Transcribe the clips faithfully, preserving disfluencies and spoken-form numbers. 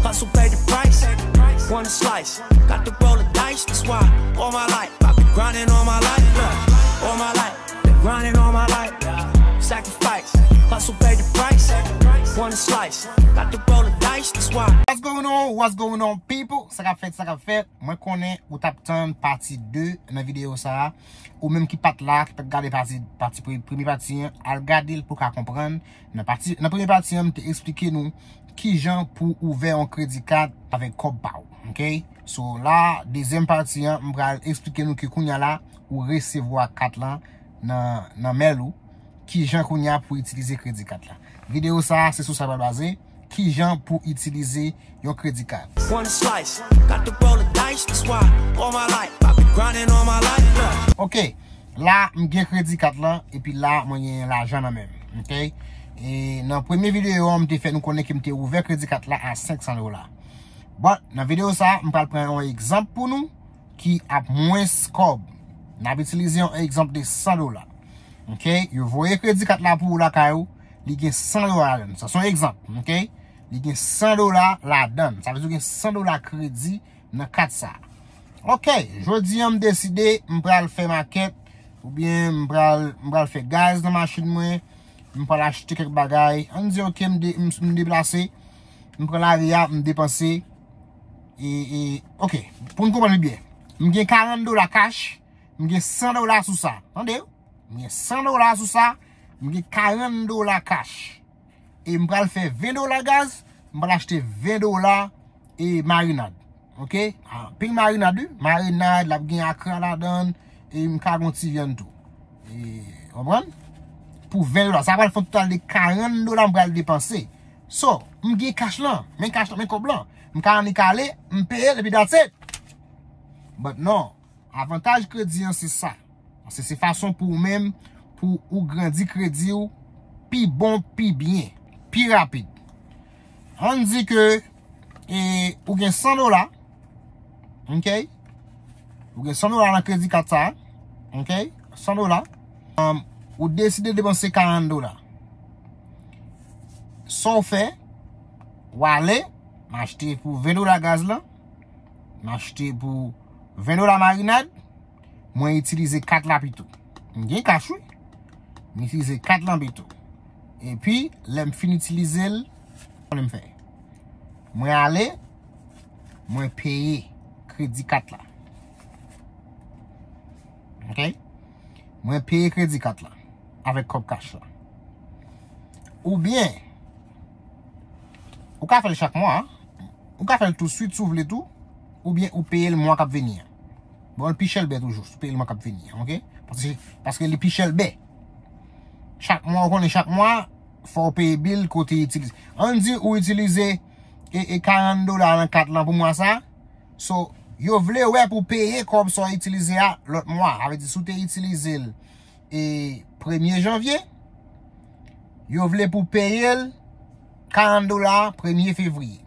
Hustle pay the price. Wanna slice. Got to roll the dice. That's why all my life I've been grinding all my life. Look, all my life been grinding all my life. Sacrifice. Hustle pay the price. Wanna slice. Got to roll the dice. That's why. What's going on? What's going on, people? Sa k ap fèt, sa k ap fèt. Mwen konnen ou t ap tann pati de nan videyo sa a. Ou menm ki pa t la, ki pa t gade pati, pati pre-, premye pati an, al gade l pou w ka konprann. Nan pati, nan premye pati an, m te eksplike nou kijan pou ouvè yon kredi kat avèk kòb pa w. Oke? So la, dezyèm pati an, m pral eksplike nou ke kounye a la, ou resevwa kat lan nan, nan mèl ou. Kijan kounye a pou itilize kredi kat la. Videyo sa a, se sou sa l pral baze. Kijan pou itilize yon kredi kat. Wanna slice. Got to roll the dice. That's why all my life I've been grinding all my life. Look. Oke. La, m gen kredi kat lan, epi la, mwen gen lajan nan men m. Oke? E nan premye videyo an, m te fè nou konnen ke m te ouvè kredi kat la a senk san dola. But, nan videyo sa a, m pral pran yon egzanp pou nou ki ap mwens kòb. N ap itilize yon egzanp de san dola. Oke? Yo voye kredi kat la pou ou lakay ou, li gen san dola ladan l. Sa se yon egzanp, oke? Li gen san dola ladan l. Sa vle di ou gen san dola kredi nan kat sa a. Oke, jodi an m deside m pral fè makèt, oubyen m pral, m pral fè gaz nan machin mwen, m pral achte kèk bagay. Ann di, oke, m de-, m, m deplase, m pran lari a, m depanse. E, e, oke, pou n konprann li byen. M gen karant dola kach, m gen san dola sou sa. Tande? M gen san dola sou sa, m gen karant dola kach. E m pral fè ven dola gaz, m pral achte ven dola e marinad. Oke? Anpil marinad, wi. Marinad, l ap gen akra ladan l, e m ka gen yon ti vyann tou. E, konprann? Pou ven dola. Sa pral fè yon total de karant dola m pral depanse. So, m gen kach lan, men kach lan, men kòb lan. M ka annik ale, m peye l, epi that's it. But non, avantaj kredi an se sa. Se, se fason pou ou menm, pou ou grandi kredi w pi bon, pi byen, pi rapid. Ann di ke, e, ou gen san dola, oke? Ou gen san dola nan kredi kat sa, oke? San dola. Um, ou deside depanse karant dola. Sa w fè, w ale, m achte pou ven dola gaz lan, m achte pou ven dola marinad, mwen itilize kat la pito. M gen kach, wi. M itilize kat lan pito. Epi, lè m fin itilize l, konnen m fè. Mwen ale, mwen peye kredi kat la. Oke? Mwen peye kredi kat la avèk kòb kach la. Oubyen, ou ka fè l chak mwa, ou ka fè l touswit si w vle tou, oubyen ou peye l mwa k ap vini an. Bon, l pi chèlbè toujou, si w peye l mwa k ap vini an, oke? Paske, paske li pi chèlbè. Chak mwa, ou konnen chak mwa, fò w peye bil kote itilize. Ann di ou itilize e, e karant dola nan kat lan pou mwa sa. So, yo vle wè pou peye kòb sa w itilize a lòt mwa. Sa vle di, si w te itilize l e premye janvye, yo vle pou peye l karant dola premye fevriye.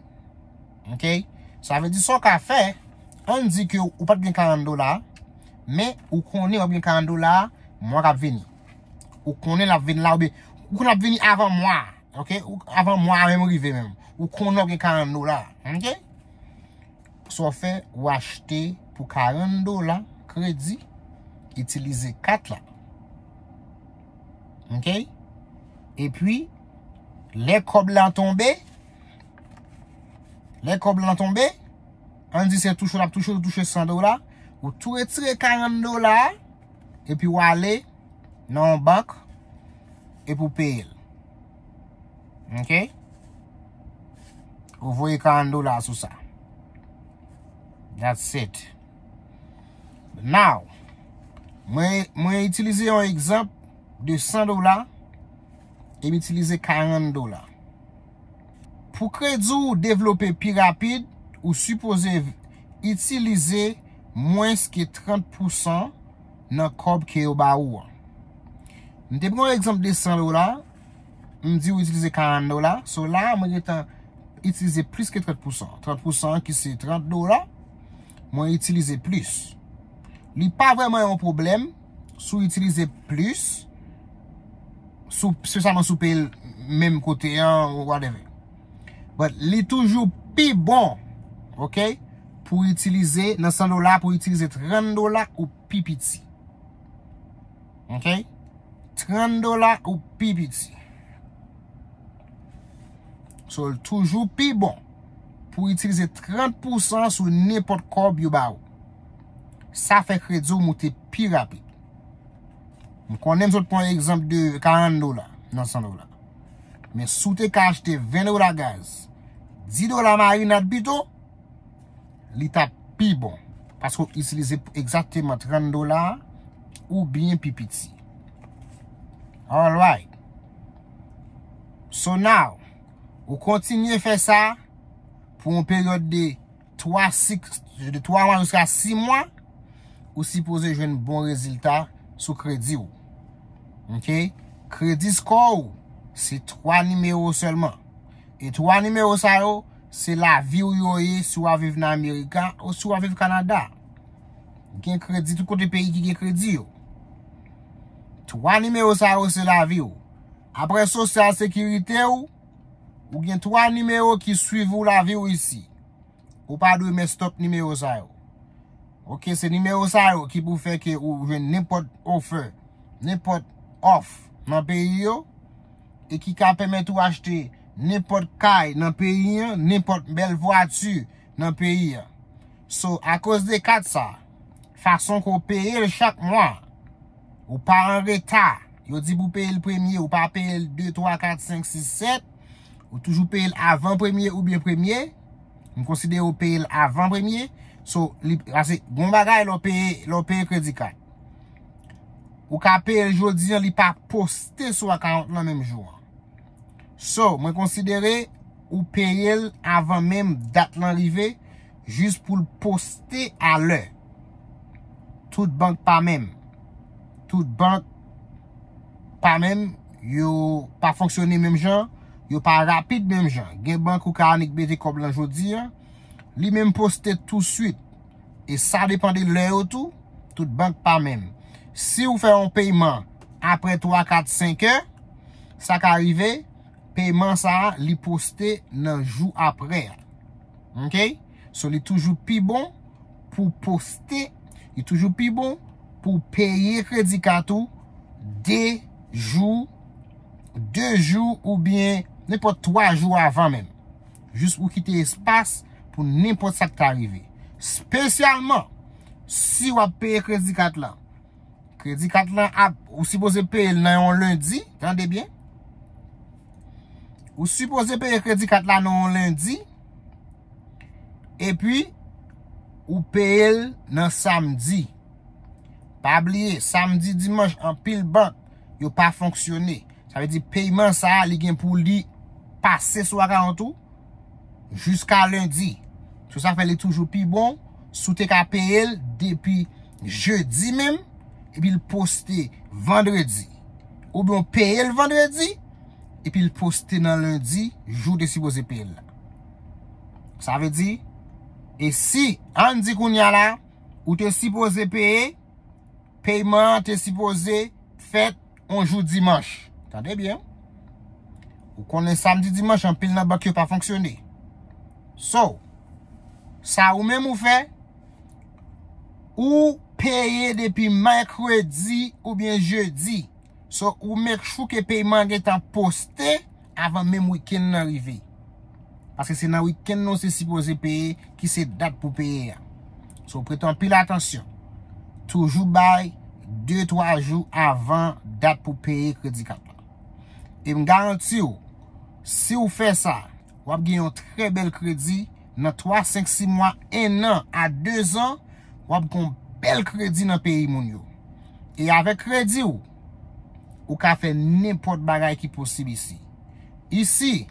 Oke? Sa vle di sa w ka fè, ann di ke ou pa t gen karant dola, men ou konnen w ap gen karant dola mwa k ap vini. Ou konnen l ap vin la, oubyen ou konnen l ap vini avan mwa, oke? Ou, avan mwa a menm rive menm. Ou konnen w ap gen karant dola, oke? Sa w fè, ou achte pou karant dola kredi, itilize kat la. Oke? Epi, lè kòb la tonbe, lè kòb la tonbe, ann di se touche, l ap touche, ou touche san dola, ou tou retire karant dola a, epi w ale nan yon bank, epi w peye l. Oke? Ou voye karant dola sou sa. That's it. Now, mwen, mwen itilize yon egzanp de san dola, e m itilize karant dola. Pou kredi w devlope pi rapid, ou sipoze v-, itilize mwens ke trant pousan nan kòb ke yo ba ou an. M te pran yon egzanp de san dola, m di w itilize karant dola. So la, mwen gentan itilize plis ke trant pousan. Trant pousan an ki se trant dola, mwen itilize plis. Li pa vrèman yon pwoblèm si w itilize plis, si w, espesyalman si w peye l menm kote an, ou whatever. But li toujou pi bon, ok, pou itilize nan san dola, pou itilize trant dola ou pi piti. Ok? Trant dola ou pi piti. So, l toujou pi bon pou itilize trant pousan sou nenpòt kòb yo ba ou. Sa fè kredi w moute pi rapid. M konnen m sot pran egzanp de karant dola nan san dola. Men si w te ka achte ven dola gaz, dis dola marinad pito, li t ap pi bon. Paske w itilize egzakteman trant dola ou byen pi piti. Alright. So now, ou kontinye fè sa pou yon peryòd de twa sik, de twa mwa jiska sis mwa, ou sipoze jwenn bon rezilta sou kredi w. Ok? Kredi score w, se twa nimewo sèlman. E twa nimewo sa yo, se lavi w yo ye, si w ap viv nan Amerika ou si w ap viv Kanada. Gen kredi tout kote peyi ki gen kredi yo. Twa nimewo sa yo, se lavi w. Apre sosyal sekirite w, ou gen twa nimewo ki swiv ou lavi w isi. Ou pa dwe mess up nimewo sa yo. Ok, se nimewo sa yo ki pou fè ke ou jwenn nenpòt offer, nenpòt òf nan peyi yo, e ki ka pèmèt ou achte nenpòt kay nan peyi an, nenpòt bèl vwati nan peyi an. So, akoz de kat sa, fason ke w peye l chak mwa, ou pa an reta. Yo di pou peye l premye, ou pa peye l de, twa, kat, senk, sis, sèt. Ou toujou peye l avan premye oubyen premye. M konsidere w peye l avan premye. So, li, pase, gon bagay lè w peye, lè w peye kredi kat. Ou ka peye l jodi an, li pa poste sou akawont lan menm jou an. So, mwen konsidere ou peye l avan menm dat lan rive, jis pou l poste a lè. Tout bank pa menm. Tout bank pa menm, yo pa fonksyone menm jan, yo pa rapid menm jan. Gen bank ou ka annik mete kòb lan jodi an, li menm poste touswit. E sa depann de lè yo tou, tout bank pa menm. Si w fè yon peyman apre twa, kat, senk è, sa ka rive, peyman sa a, li poste nan jou apre a. Ok? So, li toujou pi bon pou poste, li toujou pi bon pou peye kredi kat ou de jou, de jou oubyen nenpòt twa jou avan menm. Jis pou kite espas pou nenpòt sa k ta rive. Espesyalman si w ap peye kredi kat lan. Kredi kat lan ap, ou sipoze peye l nan yon lendi, tande byen. Ou sipoze peye kredi kat la nan yon lendi, epi ou peye l nan samdi. Pa bliye, samdi, dimanch, anpil bank, yo pa fonksyone. Sa vle di peyman sa a, li gen pou li pase sou akawont ou jiska lendi. So, sa fè li toujou pi bon si w te ka peye l depi jedi menm, epi l poste vandredi. Oubyen w peye l vandredi, epi l poste nan lendi, jou w te sipoze peye l la. Sa vle di, e si, ann di kounye a la, ou te sipoze peye, peyman an te sipoze fèt yon jou dimanch. Tande byen. Ou konnen samdi, dimanch, anpil nan bank yo pa fonksyone. So, sa ou menm ou fè, ou peye depi mèkredi oubyen jedi. So, ou make sure ke peyman an gentan poste avan menm wikenn nan rive. Paske se nan wikenn nan w se sipoze peye, ki se dat pou peye a. So, prete anpil atansyon. Toujou bay de, twa jou avan dat pou peye kredi kat la. E m garanti w, si w fè sa, w ap gen yon trè bèl kredi nan twa, senk, sis mwa, en an a de zan, w ap gen yon bèl kredi nan peyi moun yo. E avèk kredi w, ou ka fè nenpòt bagay ki posib isi. Isi,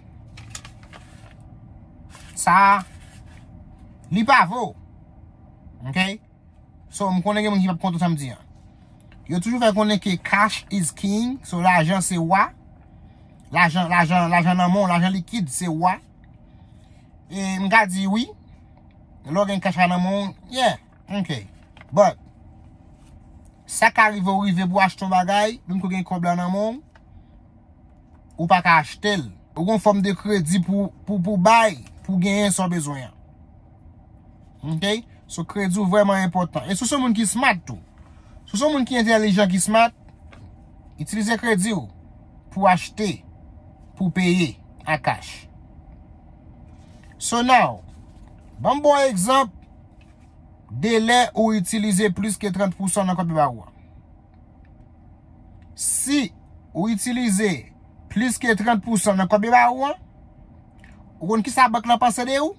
sa, li pa vo. Ok? So, m konnen gen moun ki p ap kontan sa m di an. Yo toujou fè konnen ke cash is king, so lajan se wa. Lajan, lajan, lajan nan men w, lajan likid, se wa. E m ka di wi. Lè w gen cash la nan men w, yeah, ok. But, sa ka rive w rive pou w achte yon bagay, menm ke w gen kòb la nan men w, ou pa ka achte l. Ou gen yon fòm de kredi pou, pou, pou bay. pou w genyen sa w bezwen an. Ok? So, kredi w vrèman enpòtan. E si w se yon moun ki smart tou. Si w se yon moun ki entèlijan, ki smart, itilize kredi w pou w achte, pou w peye a cash. So now, ban m ba w egzanp de lè ou itilize plis ke trant pousan nan kòb yo ba ou an. Si ou itilize plis ke trant pousan nan kòb yo ba ou an, ou konn kisa bank lan panse de ou?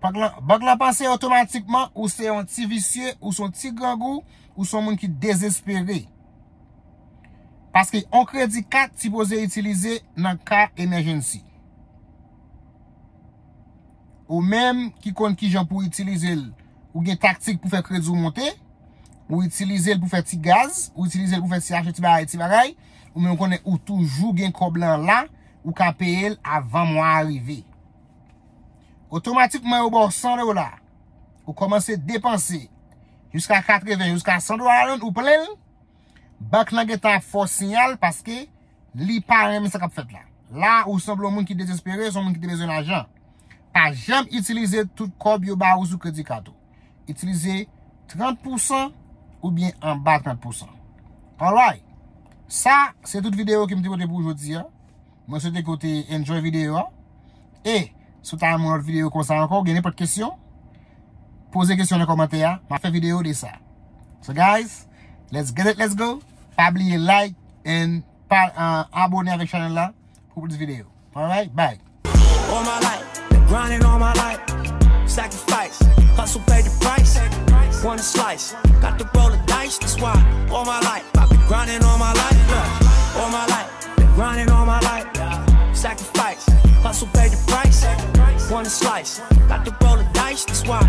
Bank lan, bank lan panse otomatikman ou se yon ti visye, ou se yon ti grangou, ou se yon moun ki dezespere. Paske yon kredi kat sipoze itilize nan ka emergency. Ou menm ki konn kijan pou itilize l, ou gen taktik pou fè kredi w monte, ou itilize l pou fè ti gaz, ou itilize l pou fè ti achte ti bagay, ti bagay, ou menm konnen ou toujou gen kòb lan la, ou ka peye l avan mwa a rive. Otomatikman, yo ba w san dola. Ou kòmanse depanse jiska katreven, jiska san dola ladan l, ou plen l. Bank lan gentan ap fè w siyal paske li pa renmen sa k ap fèt la. La, ou sanble yon moun ki dezespere, se yon moun ki te bezwen lajan. Pa janm itilize tout kòb yo ba ou sou kredi kat ou. Itilize trant pousan oubyen anba trant pousan. Alright. Sa, se tout videyo ke m te pote pou ou jodi a. Mwen swete ke w te enjoy videyo a. E, si w ta renmen yon lòt videyo konsa ankò, ou gen nenpòt kesyon, poze kesyon nan kòmantè a. M a fè videyo de sa. So, guys, let's get it, let's go. Pa bliye like and pa, uh, abone avèk chanèl la pou plis videyo. Alright, bye. All my life, been grinding all my life. Sacrifice, hustle, pay the price. Want a slice, got to roll the dice. That's why all my life, I've been grinding all my life. Yeah. All my life, been grinding all my life. Sacrifice, hustle, pay the price. Want a slice, got to roll the dice. That's why.